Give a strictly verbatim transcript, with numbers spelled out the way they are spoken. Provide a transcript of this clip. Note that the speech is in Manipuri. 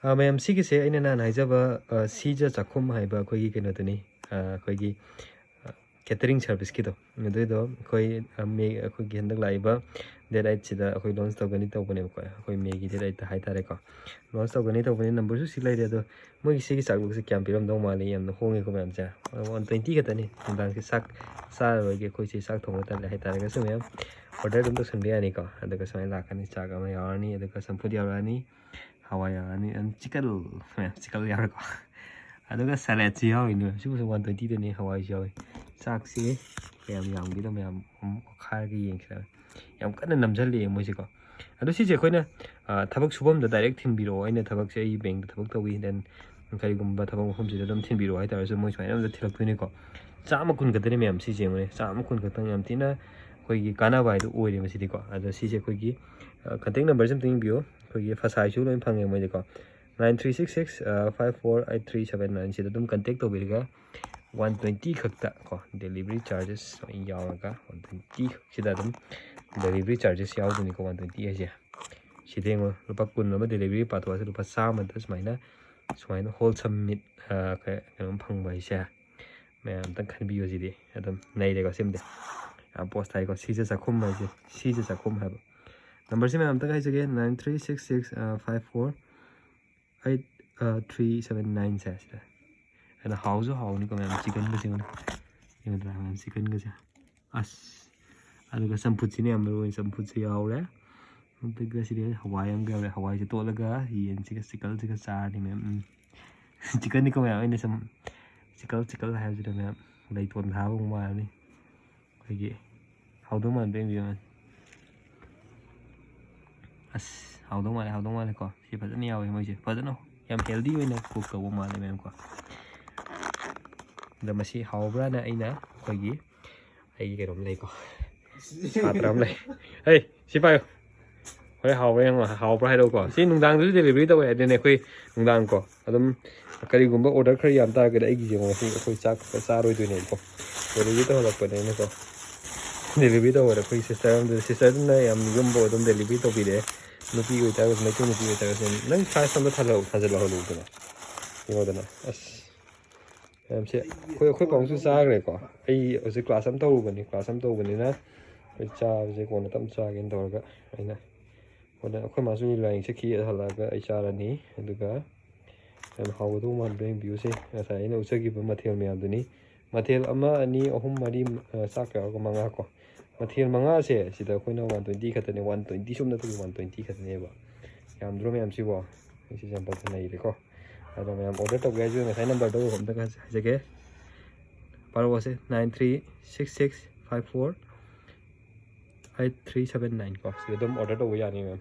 ꯑ, ꯃꯌꯥꯝ, ꯁꯤꯒꯤꯁꯦ ꯑꯩꯅ ꯅꯍꯥꯟ ꯍꯥꯏꯖꯕ, ꯑ, ꯁꯤꯖ ꯆꯥꯛꯈꯨꯝ ꯍꯥꯏꯕ ꯑꯩꯈꯣꯏꯒꯤ ꯀꯩꯅꯣꯗꯨꯅꯤ, ꯑ, ꯑꯩꯈꯣꯏꯒꯤ, ꯑ, catering serviceꯀꯤꯗꯣ꯫ ꯑꯗꯨꯏꯗꯣ ꯑꯩꯈꯣꯏ, ꯑ, ꯃꯦ-, ꯑꯩꯈꯣꯏꯒꯤ ꯍꯟꯗꯛ ꯂꯥꯛꯏꯕ date eight ꯁꯤꯗ ꯑꯩꯈꯣꯏ launch ꯇꯧꯒꯅꯤ ꯇꯧꯕꯅꯦꯕꯀꯣ, ꯑꯩꯈꯣꯏ ꯃꯦꯒꯤ date eight ꯇ ꯍꯥꯏꯇꯥꯔꯦꯀꯣ꯫ Launch ꯇꯧꯒꯅꯤ ꯇꯧꯕꯅꯤ, number ꯁꯨ ꯁꯤ ꯂꯩꯔꯦ꯫ ꯑꯗꯣ ꯃꯣꯏꯒꯤ ꯁꯤꯒꯤ ꯆꯥꯛꯂꯨꯛꯁꯦ ꯀꯌꯥꯝ ꯄꯤꯔꯝꯗꯧ ꯃꯥꯜꯂꯤ? ꯌꯥꯝꯅ ꯍꯣꯡꯉꯦꯀꯣ ꯃꯌꯥꯝꯁꯦ, one twenty ꯈꯛꯇꯅꯤ꯫ ꯅꯨꯡꯗꯥꯡꯁꯦ ꯆꯥꯛ ꯆꯥꯔꯔꯣꯏꯒꯦ, ꯑꯩꯈꯣꯏꯁꯦ ꯆꯥꯛ ꯊꯣꯡꯕ ꯇꯜꯂꯦ ꯍꯥꯏꯇꯥꯔꯒꯁꯨ ꯃꯌꯥꯝ order ꯑꯗꯨꯝ ꯇꯧꯁꯟꯕ ꯌꯥꯅꯤꯀꯣ꯫ ꯑꯗꯨꯒ ꯁꯨꯃꯥꯏꯅ ꯂꯥꯛꯀꯅꯤ, ꯆꯥꯛ ꯑꯃ ꯌꯥꯎꯔꯅꯤ, ꯑꯗꯨꯒ ꯆꯝꯐꯨꯠ ꯌꯥꯎꯔꯛꯑꯅꯤ, ꯍꯋꯥꯏ ꯌꯥꯎꯔꯛꯑꯅꯤ, ꯑꯗꯨꯝ chicken, ꯃꯌꯥꯝ chicken ꯌꯥꯎꯔꯦꯀꯣ꯫ ꯑꯗꯨꯒ saladꯁꯨ ꯌꯥꯎꯔꯤꯅꯦ, ꯁꯤꯕꯨꯁꯨ one twenty ꯗꯅꯤ, ꯍꯋꯥꯏꯁꯨ ꯌꯥꯎꯏ꯫ ꯆꯥꯛꯁꯦ ꯀꯌꯥꯝ ꯌꯥꯝꯒꯦꯗꯣ ꯃꯌꯥꯝ ꯑꯃꯨꯛ ꯑꯣꯠꯈꯥꯏꯔꯒ ꯌꯦꯡꯁꯤꯔ꯫ ꯌꯥꯝ ꯀꯟꯅ ꯅꯝꯁꯤꯜꯂꯛꯑꯦ ꯃꯣꯏꯁꯦꯀꯣ꯫ ꯑꯗꯣ ꯁꯤꯁꯦ ꯑꯩꯈꯣꯏꯅ, ꯑ, ꯊꯕꯛ ꯁꯨꯐꯝꯗ direct ꯊꯤꯟꯕꯤꯔꯛꯑꯣ꯫ ꯑꯩꯅ ꯊꯕꯛꯁꯦ, ꯑꯩ bankꯇ ꯊꯕꯛ ꯇꯧꯏ, then ꯀꯔꯤꯒꯨꯝꯕ ꯊꯕꯛ ꯃꯐꯝꯁꯤꯗ ꯑꯗꯨꯝ ꯊꯤꯟꯕꯤꯔꯛꯑꯣ ꯍꯥꯏꯇꯥꯔꯁꯨ ꯃꯣꯏ ꯁꯨꯃꯥꯏꯅ ꯑꯗꯨꯝ ꯊꯤꯜꯂꯛꯇꯣꯏꯅꯤꯀꯣ꯫ ꯆꯥꯝꯃ ꯀꯨꯟ ꯈꯛꯇꯅꯤ ꯃꯌꯥꯝ, ꯁꯤꯁꯦ ꯌꯦꯡꯉꯨꯅꯦ, ꯆꯥꯝꯃ ꯀꯨꯟ ꯈꯛꯇꯪ, ꯌꯥꯝ ꯊꯤꯅ ꯑꯩꯈꯣꯏꯒꯤ ꯀꯥꯟꯅꯕ ꯍꯥꯏꯗꯣ ꯑꯣꯏꯔꯦ ꯃꯁꯤꯗꯤꯀꯣ꯫ ꯑꯗꯣ ꯁꯤꯁꯦ ꯑꯩꯈꯣꯏꯒꯤ, ꯑ, contact numberꯁꯦ ꯑꯝꯇ ꯌꯦꯡꯕꯤꯌꯨ꯫ ꯑꯩꯈꯣꯏꯒꯤ ꯐꯁꯥꯏꯁꯨ ꯂꯣꯏ ꯐꯪꯉꯦ ꯃꯣꯏꯗꯤꯀꯣ꯫ Nine three six six five four eight three seven nine ꯁꯤꯗ ꯑꯗꯨꯝ contact ꯇꯧꯕꯤꯔꯒ one twenty ꯈꯛꯇ ꯀꯣ, delivery charges ꯂꯣꯏ ꯌꯥꯎꯔꯒ one twenty ꯈꯛꯁꯤꯗ ꯑꯗꯨꯝ delivery charges ꯌꯥꯎꯗꯣꯏꯅꯤꯀꯣ, one twenty ꯍꯥꯏꯁꯦ꯫ ꯁꯤꯗ ꯌꯦꯡꯉꯣ, ꯂꯨꯄꯥ ꯀꯨꯟ ꯑꯃ delivery ꯄꯥꯊꯣꯛꯑꯁꯨ ꯂꯨꯄꯥ ꯆꯥꯝꯃꯗ ꯁꯨꯃꯥꯏꯅ, ꯁꯨꯃꯥꯏꯅ wholesome meat, ꯑ, ꯀ-, ꯀꯩꯅꯣꯝ ꯐꯪꯕ ꯍꯥꯏꯁꯦ ꯃꯌꯥꯝ ꯑꯝꯇꯪ ꯈꯟꯕꯤꯌꯨ꯫ ꯁꯤꯗꯤ ꯑꯗꯨꯝ ꯅꯩꯔꯦꯀꯣ꯫ ꯁꯤꯃꯗꯤ ꯌꯥꯝ ꯄꯣꯁ ꯇꯥꯏꯀꯣ꯫ ꯁꯤꯖ ꯆꯥꯛꯈꯨꯝ ꯍꯥꯏꯁꯦ, ꯁꯤꯖ ꯆꯥꯛꯈꯨꯝ ꯍꯥꯏꯕ꯫ Numberꯁꯦ ꯃꯌꯥꯝ ꯑꯝꯇꯪ ꯍꯥꯏꯖꯒꯦ, nine three six six five four eight three seven nine ꯁꯦ ꯁꯤꯗ꯫ ꯑꯗ ꯍꯥꯎꯁꯨ ꯍꯥꯎꯅꯤꯀꯣ ꯃꯌꯥꯝ, chickenꯒꯁꯦ ꯌꯦꯡꯉꯨꯅꯦ꯫ ꯌꯦꯡꯉꯨꯗ꯭ꯔꯥ ꯃꯌꯥꯝ, chickenꯒꯁꯦ? ꯑꯁ, ꯑꯗꯨꯒ ꯆꯝꯐꯨꯠꯁꯤꯅ ꯌꯥꯝ ꯃꯔꯨ ꯑꯣꯏ, ꯆꯝꯐꯨꯠꯁꯦ ꯌꯥꯎꯔꯦ꯫ ꯑꯗꯨꯒ ꯁꯤꯗꯤ ꯍꯋꯥꯏ ꯑꯃꯒ ꯌꯥꯎꯔꯦ꯫ ꯍꯋꯥꯏꯁꯦ ꯇꯣꯠꯂꯒ ꯌꯦꯟꯁꯤꯒ, chickenꯁꯤꯒ ꯆꯥꯔꯗꯤ ꯃꯌꯥꯝ, ꯎꯝ꯫ Chickenꯅꯤꯀꯣ ꯃꯌꯥꯝ, ꯑꯩꯅ ꯁꯨꯝ chicken, chicken ꯍꯥꯏꯕꯁꯤꯗ ꯃꯌꯥꯝ ꯂꯩꯇꯣꯟ ꯊꯥꯕ ꯑꯃꯨꯛ ꯃꯥꯜꯂꯅꯤ꯫ ꯑꯩꯈꯣꯏꯒꯤ ꯍꯥꯎꯗꯧ ꯃꯥꯟꯕ ꯌꯦꯡꯕꯤꯌꯨ꯫ ꯑꯁ, ꯍꯥꯎꯗꯧ ꯃꯥꯜꯂꯦ, ꯍꯥꯎꯗꯧ ꯃꯥꯜꯂꯦꯀꯣ꯫ ꯁꯤ ꯐꯖꯅ ꯌꯥꯎꯋꯦ ꯃꯣꯏꯁꯦ, ꯐꯖꯅ ꯌꯥꯝ healthy ꯑꯣꯏꯅ cook ꯇꯧꯕ ꯃꯥꯜꯂꯦ ꯃꯌꯥꯝꯀꯣ꯫ ꯑꯗ ꯃꯁꯤ ꯍꯥꯎꯕ꯭ꯔꯥꯅ ꯑꯩꯅ ꯑꯩꯈꯣꯏꯒꯤ, ꯑꯩꯒꯤ ꯀꯩꯅꯣꯝ ꯂꯩꯀꯣ, ꯁꯥꯇ꯭ꯔ ꯑꯃ ꯂꯩ꯫ ꯍꯩ, ꯁꯤ ꯄꯥꯏꯌꯨ꯫ ꯍꯣꯏ, ꯍꯥꯎꯕ꯭ꯔꯥ ꯌꯦꯡꯉꯣ, ꯍꯥꯎꯕ꯭ꯔꯥ ꯍꯥꯏꯔꯛꯎꯀꯣ꯫ ꯁꯤ ꯅꯨꯡꯗꯥꯡꯗꯁꯨ delivery ꯇꯧꯋꯦ ꯍꯥꯏꯗꯅꯦ ꯑꯩꯈꯣꯏ, ꯅꯨꯡꯗꯥꯡꯀꯣ꯫ ꯑꯗꯨꯝ ꯀꯔꯤꯒꯨꯝꯕ order ꯈꯔ ꯌꯥꯝ ꯇꯥꯔꯒꯗꯤ ꯑꯩꯒꯤꯁꯦ ꯉꯁꯤ ꯑꯩꯈꯣꯏ ꯆꯥꯛ ꯈꯛꯇ ꯆꯥꯔꯣꯏꯗꯣꯏꯅꯦꯕꯀꯣ꯫ Delivery ꯇꯧꯍꯜꯂꯛꯄꯅꯤꯅꯀꯣ꯫ Delivery ꯇꯧꯕꯗ ꯑꯩꯈꯣꯏ sister ꯑꯃꯗꯨ, sisterꯗꯨꯅ ꯌꯥꯝ ꯌꯨꯝꯐꯥꯎ ꯑꯗꯨꯝ delivery ꯇꯧꯕꯤꯔꯛꯑꯦ꯫ ꯅꯨꯄꯤ ꯑꯣꯏꯇꯥꯔꯒꯁꯨ, ꯃꯩꯇꯩ ꯅꯨꯄꯤ ꯑꯣꯏꯇꯥꯔꯒꯁꯨ, ꯅꯪ ꯁꯥꯏꯖ ꯑꯝꯇ ꯊꯥꯖꯜꯂꯛꯎ, ꯊꯥꯖꯜꯍꯜꯂꯨꯗꯅ꯫ ꯌꯦꯡꯉꯣꯗꯅ꯫ ꯑꯁ, ꯃꯌꯥꯝꯁꯦ ꯑꯩꯈꯣꯏ, ꯑꯩꯈꯣꯏ ꯄꯥꯎꯁꯨ ꯆꯥꯈ꯭ꯔꯦꯀꯣ꯫ ꯑꯩ ꯍꯧꯖꯤꯛ ꯀ꯭ꯂꯥꯁ ꯑꯃ ꯇꯧꯔꯨꯕꯅꯤ꯫ ꯀ꯭ꯂꯥꯁ ꯑꯃ ꯇꯧꯕꯅꯤꯅ ꯑꯩ ꯆꯥꯕꯁꯦ ꯀꯣꯟꯅ ꯇꯞ ꯆꯥꯒꯦꯅ ꯇꯧꯔꯒ ꯑꯩꯅ, ꯍꯣꯔꯦꯟ ꯑꯩꯈꯣꯏ ꯃꯥꯁꯨ ꯂꯥꯏꯌꯦꯡ ꯆꯠꯈꯤ, ꯍꯜꯂꯛꯑꯒ ꯑꯩ ꯆꯥꯔꯅꯤ꯫ ꯑꯗꯨꯒ ꯌꯥꯝ ꯍꯥꯎꯒꯗꯧꯕ ꯃꯥꯟꯕ, ꯌꯦꯡꯕꯤꯌꯨꯁꯦ꯫ ꯉꯁꯥꯏ ꯑꯩꯅ ꯎꯠꯆꯈꯤꯕ ꯃꯊꯦꯜ ꯃꯌꯥꯝꯗꯨꯅꯤ꯫ ꯃꯊꯦꯜ ꯑꯃ, ꯑꯅꯤ, ꯑꯍꯨꯝ, ꯃꯔꯤ, ꯑ, ꯆꯥꯛꯀ ꯌꯥꯎꯔꯒ ꯃꯉꯥ ꯀꯣ꯫ ꯃꯊꯦꯜ ꯃꯉꯥꯁꯦ ꯁꯤꯗ ꯑꯩꯈꯣꯏꯅ ꯋꯥꯟ ꯇ꯭ꯋꯦꯟꯇꯤ ꯈꯛꯇꯅꯦ, ꯋꯥꯟ ꯇ꯭ꯋꯦꯟꯇꯤ ꯁꯨꯞ ꯅꯠꯇꯕꯤ ꯋꯥꯟ ꯇ꯭ꯋꯦꯟꯇꯤ ꯈꯛꯇꯅꯦꯕ꯫ ꯌꯥꯝꯗ꯭ꯔꯣ ꯃꯌꯥꯝꯁꯤꯕꯣ? ꯑꯩꯁꯦ ꯌꯥꯝ ꯄꯥꯝꯖꯅ ꯏꯔꯦꯀꯣ꯫ ꯑꯗꯣ ꯃꯌꯥꯝ ꯑꯣꯔꯗꯔ ꯇꯧꯒꯦ ꯍꯥꯏꯁꯨ ꯉꯁꯥꯏ ꯅꯝꯕꯔꯗꯣ ꯑꯝꯇ ꯍꯥꯏꯖꯒꯦ꯫ ꯄꯥꯔꯛꯑꯣꯁꯦ, nine three six six five four eight three seven nine ꯀꯣ꯫ ꯁꯤꯗ ꯑꯗꯨꯝ ꯑꯣꯔꯗꯔ ꯇꯧꯕ ꯌꯥꯅꯤ ꯃꯦꯝ꯫